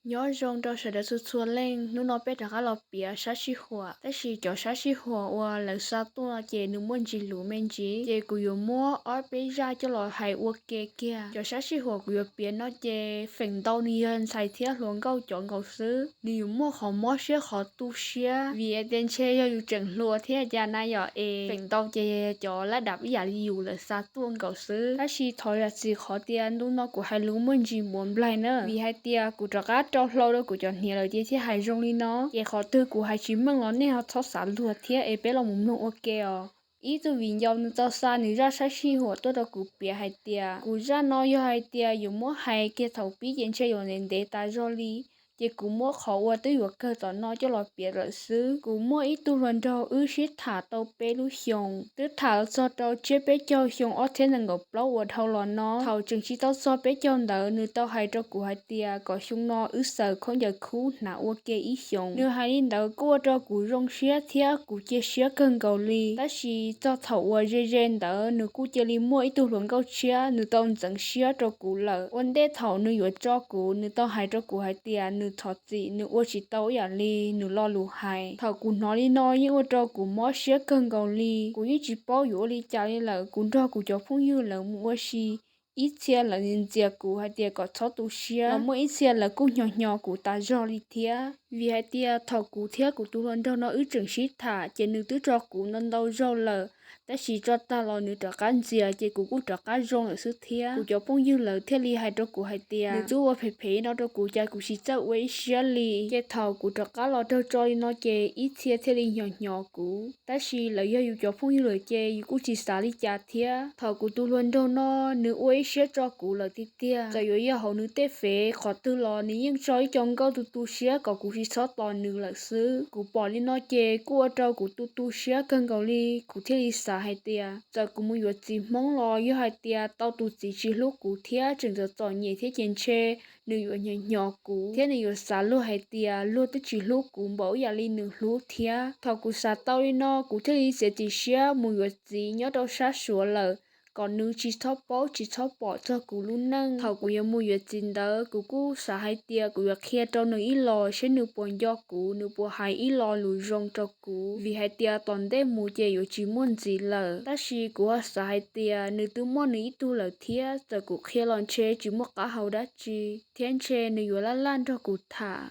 Nyob zoo rau sawv daws txhua txhua leej, hnub no peb rov qab los piav sab sij huam, tab sis cov sab sij huam uas lawv xa tuaj ces nws muaj ntsis luv me ntsis, ces kuv yuav muab ob peb zaj coj los hais ua ke kiag. Cov sab sij huam kuv yuav piav no ces feem ntau nws yog ntxhais thiab hluas nkauj cov nkaus xwb, nws yuav muaj qhov mob siab qhov tu siab, vim tias ntshe yog yus tseem hluas thiab cas na yom, es feem ntau ces cov lab dam ib yam li yus lawv xa tuaj nkaus xwb. Tab sis thov zam txim qhov tias ntu no kuv hais lus muaj ntsis npuav nplaig na, vim hais tias kuv rov qab rau hlau rau kuv cov hniav lawm ces thiaj hais zoo li no, ces qhov twg kuv hais tsis meej los nej ho txhob xav luag thiab es peb los mus mloog ua ke os. Ib tug viv ncaus nws tau xa nws zaj sab sij huam tuaj rau kuv piav hais tias, kuv zaj no yog hais tias yuav muab hais kiag thaum pib ces ntshe yuav ntev ntev tas zog li, ces kuv muab qhov uas twb yuav kawg tom no coj los piav lawm xwb. Kuv muaj ib tug hluas nraug wb sib tham tau peb lub xyoos, twb tham los txog rau tsiab peb caug xyoo ob txhiab nees nkaum plaub uas dhau los no. Thaum tseem tsis tau txog peb caug ntawd nws tau hais rau kuv hais tias kom xyoo no wb xaws khaub ncaws khub hnav ua ke ib xyoos. Nws hais li ntawd kuj ua rau kuv zoo siab thiab kuv cia siab kawg nkaus li. Tab sis txog thaum uas ze ze ntawd nws kuj cia li muaj ib tug hluas nkauj tshiab nws tau ntxeev siab rau kuv lawm. Ua ntej thaum nws yuav tso kuv nws tau hais rau kuv hais tias nws thov txim, nws ua tsis tau ib yam li nws lo lus hais. Thaum kuv hnov li no yeej ua rau kuv mob siab kawg nkaus li. Kuv yeej tsis paub yuav ua li cas li lawm, kuv nrog kuv cov phooj ywg lawv mus ua si, ib txhia lawv ntxias kuv hais tias kom txhob tu siab, los muaj ib txhia lawv kuj hnyos hnyos kuv tas zog li thiab. Vim hais tias thaum kuv thiab kuv tus hluas nraug no wb tseem sib tham ces nws twb tso kuv ntau ntau zaug lawm, tab sis tso tag los nws rov qab ntxias ces kuv kuj rov qab zoo lawm xwb thiab. Kuv cov phooj ywg lawv thiaj li hais rau kuv hais tias nws twb ua phem phem no rau kuv cas kuv tsis txawj ua ib siab li. Ces thaum kuv rov qab los raug tso li no ces ib txhia thiaj li hnyos hnyos kuv, tab sis lawv yog yus cov phooj ywg lawm ces yus kuj tsis xav li cas thiab. Thaum kuv tus hluas nraug no nws ua ib siab tso kuv lawm tiag tiag, txawm yuav yog hauv nws tej fev qhov twg los nws yeej tso ib co nkauj tu tu siab kom kuv tsis txhob tos nws lawm xwb. Kuv pom li no ces kuj ua rau kuv tu tu siab kawg nkaus li, kuv thiaj li xav hais tias txawm kuv mus yuav txiv Hmoob los yog hais tias tau tus txiv tsis hlub kuv thiab tseem txom txom nyem thiab ces ntshe nws yuav hnyos hnyos kuv thiab nws yuav xav luag hais tias luag twb tsis hlub kuv npaum ib yam li nws hlub thiab. Thaum kuv xav tau li no kuv thiaj li txiav txim siab mus yuav txiv nyob rau sab Suav lawm, kom nws tsis txhob paub tsis txhob pom txog kuv lub neej. Thaum kuv yuav mus yuav txiv ntawd kuv kuj xav hais tias kuv yuav qhia rau nws ib los seb nws puas nco kuv, nws puas hais ib lo lus zoo rau kuv, vim hais tias tom ntej mus ces yuav tsis muaj ntxiv lawm. Tab sis kuv ho xav hais tias nws twb muaj nws ib tug lawm thiab, txawm kuv qhia los ntshe tsis muaj qab hau dab tsi, thiab ntshe nws yuav laj laj nrog kuv tham.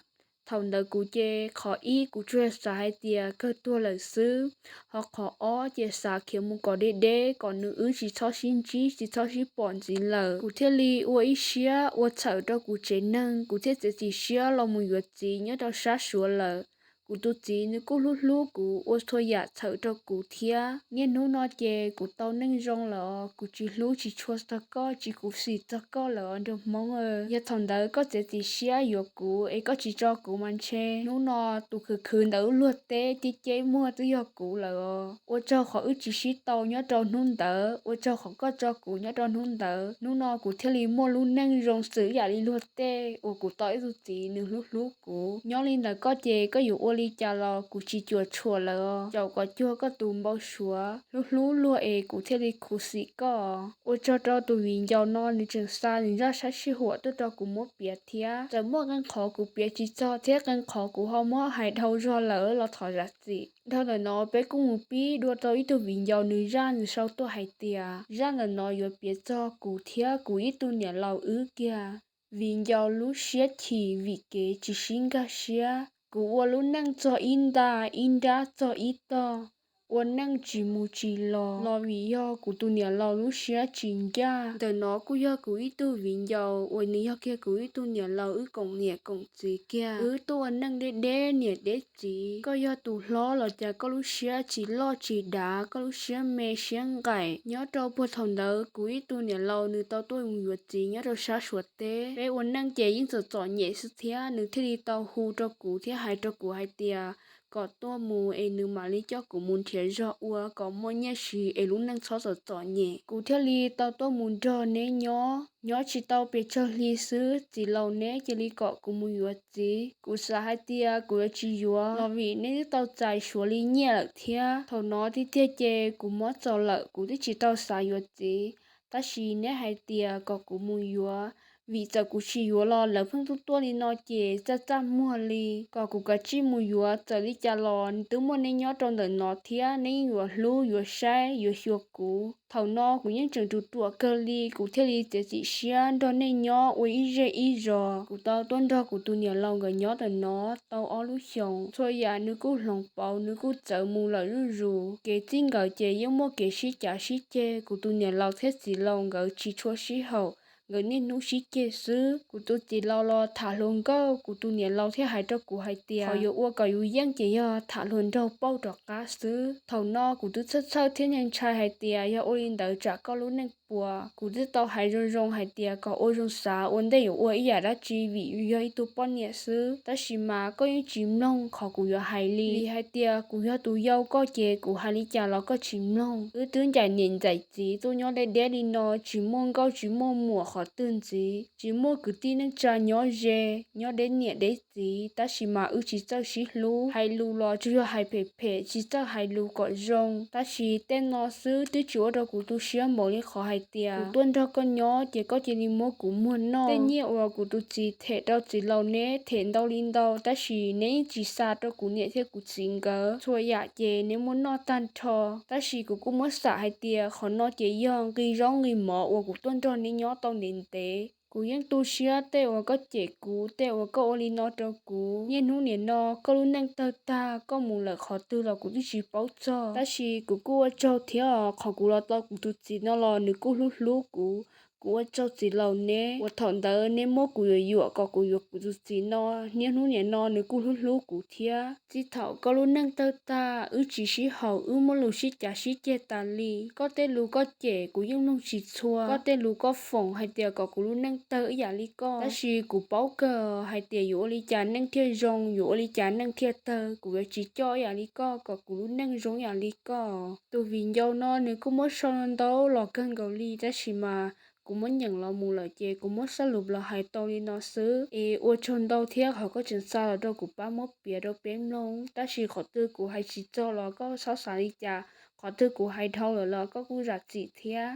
Thaum ntawd kuv ces qhov ib kuv tsuas xav hais tias kawg tuag lawm xwb, ho qhov ob ces xav khiav mus kom deb deb kom nws wb tsis txhob sib ntsib tsis txhob sib pom ntxiv lawm. Kuv thiaj li ua ib siab ua txhawm rau kuv tsev neeg, kuv thiaj txiav txim siab los mus yuav txiv nyob rau sab Suav lawm. Kuv tus txiv nws kuj hlub hlub kuv, ua txhua yam txhawm rau kuv thiab. Niaj hnub no ces kuv tau neej zoo lawm, kuv tsis hlub tsis tshua txog koj, tsis khuv xim txog koj lawm os nraug Hmoob. Yog thaum ntawd koj txiav txim siab yuav kuv es koj tsis tso kuv mas ntshe hnub no tus khwv khwv ntawm lub luag teb ceb ceb muag twb yog kuv lawm os. Ua tsaug qhov wb tsis sib tau nyob rau hnub ntawd, ua tsaug qhov koj tso kuv nyob rau hnub ntawd, hnub no kuv thiaj li muaj lub neej zoo xws ib yam li luag tej uas kuv tau ib tug txiv nws hlub hlub kuv. Nyob li ntawm koj ces koj yuav ua li cas los kuv tsis cuam tshuam lawm os. Caum kom cuag koj tus npau suav, hlub hlub luag es kuv thiaj li khuv xim koj. Ua tsaug rau tus viv ncaus no nws tseem xa nws zaj sab sij huam tuaj rau kuv muab piav thiab. Txawm muaj qee qhov kuv piav tsis txog thiab qee qhov kuv ho muab hais dhau zog lawm los thov zam txim. Dhau ntawm no peb kuj mus pib dua rau ib tug viv ncaus nws zaj nws sau tuaj hais tias zaj ntawm no yuav piav txog kuv thiab kuv ib tug niam laus wb kiag. Viv ncaus lub siab chim vim kev tsis sib nkag siab. Kuv ua lub neej txog ib nta, ib nrab txog ib tog, ua neej tsis mus tsis los, los vim yog kuv tus niam laus lub siab tsis ncaj. Ntawm no kuj yog kuv ib tug viv ncaus uas nws yog kiag kuv ib tug niam laus wb koom niam koom txiv kiag. Wb tuaj ua neej deb deb niam deb txiv, koj yog tus hlob los cas koj lub siab tsis loj tsis dav, koj lub siab me siab nqaim. Nyob rau puag thaum ntawd kuv ib tug niam laus nws tau tuaj mus yuav txiv nyob rau sab Suav teb. Peb ua neej ces yeej txom txom nyem xwb thiab, nws thiaj li tau hu rau kuv thiab hais rau kuv hais tias kom tuaj mus es nws mam li coj kuv mus nrhiav zog ua kom muaj nyiaj siv es lub neej txhob txom txom nyem. Kuv thiaj li tau tuaj mus nrog neb nyob. Nyob tsis tau pes tsawg hli xwb txiv laus neb cia li kom kuv mus yuav txiv. Kuv xav hais tias kuv yuav tsis yuav los vim neb twb tau txais Suav li nyiaj lawm thiab. Thaum no tiag tiag ces kuv mob txaus lawm, kuv twb tsis tau xav yuav txiv, tab sis neb hais tias kom kuv mus yuav, vim txawm kuv tsis yuav los lawv pheej tuaj tuaj li no ces txaj txaj muag li, kom kuv kav tsij mus yuav. Txawm li cas los twb muaj neb nyob rau ntawm no thiab, neb yeej yuav hlub, yuav saib, yuav xyuas kuv. Thaum no kuv yeej tseem ruam ruam kawg li, kuv thiaj li txiav txim siab nrog nej nyob ua ib zej ib zos. Kuv tau tuaj nrog kuv tus niam laus nkawd nyob ntawm no tau ob lub xyoos. Txhua yam nws kuj hloov pauv, nws kuj txawv mus lawm zuj zus. Kev txij nkawm ces yeej muaj kev sib cav sib ceg, kuv tus niam laus thiab txiv laus nkawd tsis tshua sib haum, nkawd niaj hnub sib ceg xwb. Kuv tus txiv laus los tham hluas nkauj, kuv tus niam laus thiaj hais rau kuv hais tias qhov yuav ua kom yus yeej ces yog tham hluas nraug pauj rov qab xwb. Thaum no kuv twb txhawj txhawj thiab ntshai ntshai hais tias yog ua li ntawd tsam koj lub neej puas. Kuv twb tau hais zoo zoo hais tias kom ua zoo xav ua ntej yuav ua ib yam dab tsi vim yus yog ib tug poj niam xwb, tab sis mas koj yeej tsis mloog qhov kuv yuav hais li. Vim hais tias kuv yog tus yau koj ces kuv hais li cas los koj tsis mloog. Wb twb ncaim niam ncaim txiv tuaj nyob deb deb li no, tsis muaj nkauj tsis muaj muam qhov twg ntxiv, tsis muaj kwv tij neej tsa nyob ze, nyob deb niam deb txiv, tab sis mas wb tsis txawj sib hlub. Hais lus los tsuas yog hais phem phem, tsis txawj hais lus kom zoo. Tab sis tej no xwb twb tsis ua rau kuv tu siab npaum li qhov hais tias kuv tuaj nrog koj nyob ces koj cia li muab kuv muag noj. Tej nyiaj uas kuv tus txiv them rau txiv laus neb them ntau li ntau, tab sis neb yeej tsis xa rau kuv niam thiab kuv txiv nkawd. Txhua yam ces neb muab noj tag nrho, tab sis kuv kuj muab xam hais tias qhov no ces yog nqi zaub nqi mov uas kuv tuaj nrog neb nyob tau ntev ntev. Kuv yeej tu siab tej uas koj cem kuv, tej uas koj ua li no rau kuv. Niaj hnub nim no koj lub neej tawg tag, koj mus lawm qhov twg los kuv twb tsis paub txog, tab sis kuv kuj ua tsaug thiab os, qhov kuv los tau kuv tus txiv no los nws kuj hlub hlub kuv. Kuv ua tsaug txiv laus neb uas thaum ntawd neb muab kuv yuam yuam kom kuv yuav kuv tus txiv no. Niaj hnub nim no nws kuj hlub hlub kuv thiab. Txij thaum koj lub neej tawg tag, wb tsis sib haum, wb muaj lus sib cav sib ceg tas li. Koj tej lus koj cem kuv yeej mloog tsis txhua, koj tej lus koj foom hais tias kom kuv lub neej tawg ib yam li koj, tab sis kuv paub kawg hais tias yuav ua li cas neej thiaj zoo, yuav ua li cas neej thiaj tawg. Kuv yuav tsis coj ib yam li koj, kom kuv lub neej zoo ib yam li koj. Tus viv ncaus no nws kuj muab sau ntau los kawg nkaus li, tab sis mas kuv muab nyeem los mus lawm ces kuv muab zaj lus los hais tau li no xwb. Es ua tsaug ntau thiab qhov koj tseem xa los rau kuv pab muab piav rau peb mloog, tab sis qhov twg kuv hais tsis txog los koj txhob xav li cas, qhov twg kuv hais dhau lawm los koj kuj zam txim thiab.